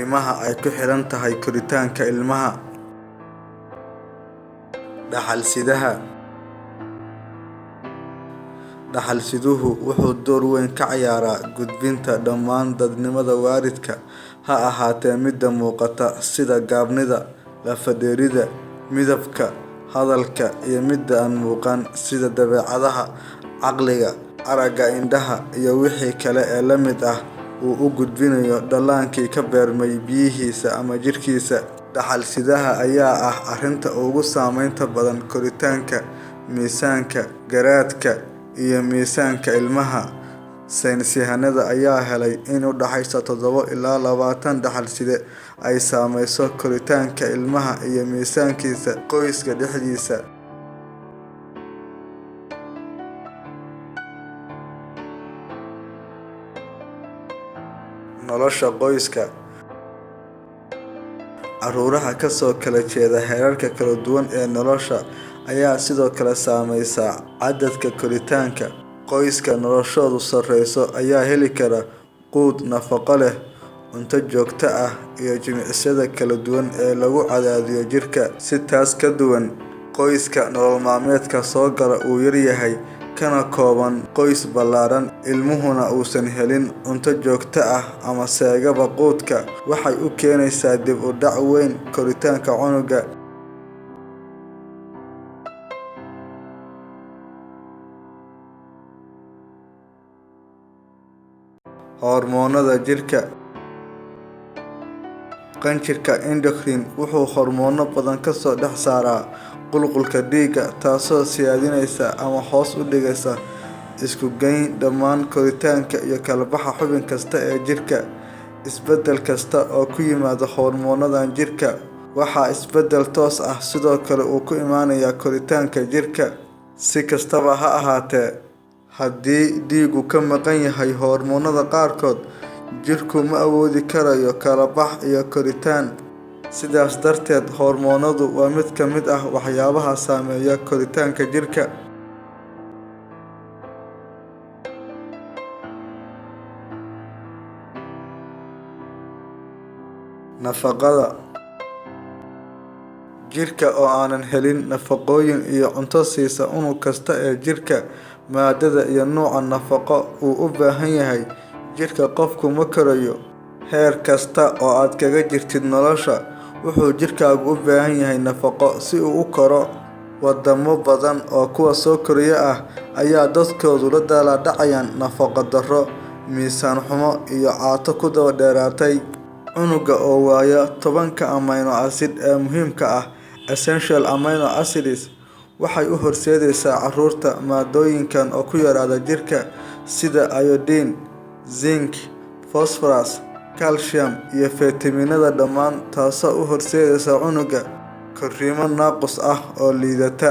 Arrimaha ay ku xiran tahay koritaanka ilmaha. Dhaxal-sidaha. Dhaxal-siduhu wuxuu door weyn ka ciyaaraa gudbinta dhammaan dadnimada waalidka, ha ahaato midda muuqata sida gaabnida, lafa-dheerida, midabka, hadalka iyo midda aan muuqan sida dabeecadaha, caqliga, aragga indhaha iyo wixii kale ee la mid ah uu u gudbinayo dhallaankii ka beermay biyihiisa ama jidhkiisa. Dhaxal-sidaha ayaa ah arrinta ugu saameynta badan koritaanka, miisaanka, garaadka, iyo miisaanka ilmaha. Saynisyahannada ayaa helay in u dhaxaysa 7 ilaa 20 dhaxal-side ay saamayso koritaanka ilmaha iyo miisaankiisa qoyska dhexdiisa. Nolosha qoyska. Carruuraha ka soo kala jeeda heerarka kala duwan ee nolosha ayaa sidoo kale saamaysa cadadka koritaanka. Qoysaska noloshoodu sareyso ayaa heli kara quud nafaqo leh, cunto joogto ah, iyo jimicsiyada kala duwan ee lagu cadaadiyo jidhka. Si taas ka duwan, qoysaska nolol maalmeedka soo galaa uu yar yahay, kana kooban qoys ballaaran, ilmuhuna uusan helin cunto joogto ah ama seegaba quudka, waxay u keenaysaa dib u dhac weyn koritaanka cunuga. Hormoonnada jirka. Qanjirka endocrine wuxuu hormoonno badan ka soo dhex saaraa qulqulka dhiigga, taasoo siyaadinaysa ama hoos u dhigaysa isku geyn dhammaan koritaanka iyo kala-baxa xubin kasta ee jidhka. Isbeddel kasta oo ku yimaada hormoonnadan jirka waxaa isbeddel toos ah sidoo kale uu ku imanayaa koritaanka jidhka. Si kastaba ha ahaatee, haddii dhiiggu ka maqan yahay hormoonnada qaarkood, jidhku ma awoodi karayo kala-bax iyo koritaan. Sidaas darteed, hormoonnadu waa mid ka mid ah waxyaabaha saameeya koritaanka jidhka. Nafaqada. Jidhka oo aanan helin nafaqooyin iyo cunto siisa unug kasta ee jidhka maadada iyo nooca nafaqo uu u baahan yahay, jidhka qofku ma korayo. Heer kasta oo aad kaga jirtid nolosha, wuxuu jidhkaagu u baahan yahay nafaqo si uu u koro. Wadamo badan oo kuwa soo koraya ah ayaa dadkoodu la daalaa dhacayaan nafaqo darro, miisaan xumo iyo caato ku daba dheeraatay. Unugga oo waaya 10-ka amino acid ee muhiimka ah (essential amino acids) waxay u horseedaysaa kororka maaddooyinkan oo ku yaraada jirka, sida iodine, zinc, fosfooraska, calcium, iyo faytamiinada dhammaan, taasoo u horseedaysa unugga korriimo naaqus ah oo liidata.